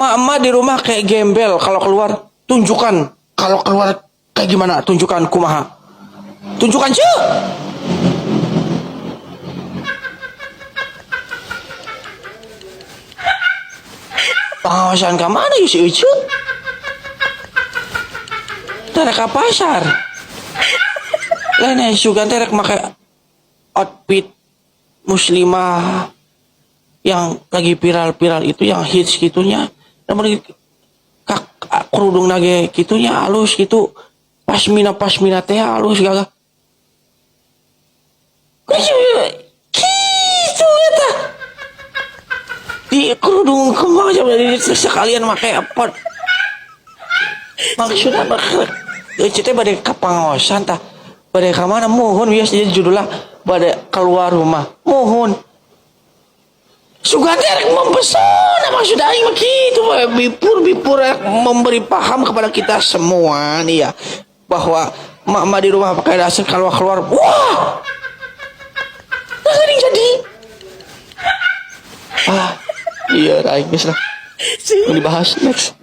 Emak di rumah kayak gembel, kalau keluar tunjukkan, kalau keluar kayak gimana, tunjukkan kumaha, tunjukkan cuy. Pengawasan ke mana ya si Ucu? Tarik ke pasar. Lain sugan terek make outfit muslimah yang lagi viral-viral itu, yang hits gitunya. Namun kak kerudung nage gitunya halus gitu. Pasmina pasmina teh halus gagah. Gitu eta. Di kerudung kembang jadi sekalian make apa? Maksudnya apa? Euceut teh bade ka pangaosan tah. Bade ka mana mohon biasa jadi judulnya bade keluar rumah. Mohon. Sugan teh rek mempesona, maksud aing mah kitu we. Bipur-bipur rek memberi paham kepada kita semua nih ya, bahwa mak-mak di rumah pakai dasar, keluar keluar wah. Nah, geuning jadi. Ah, iya aing geus lah. Mau dibahas next.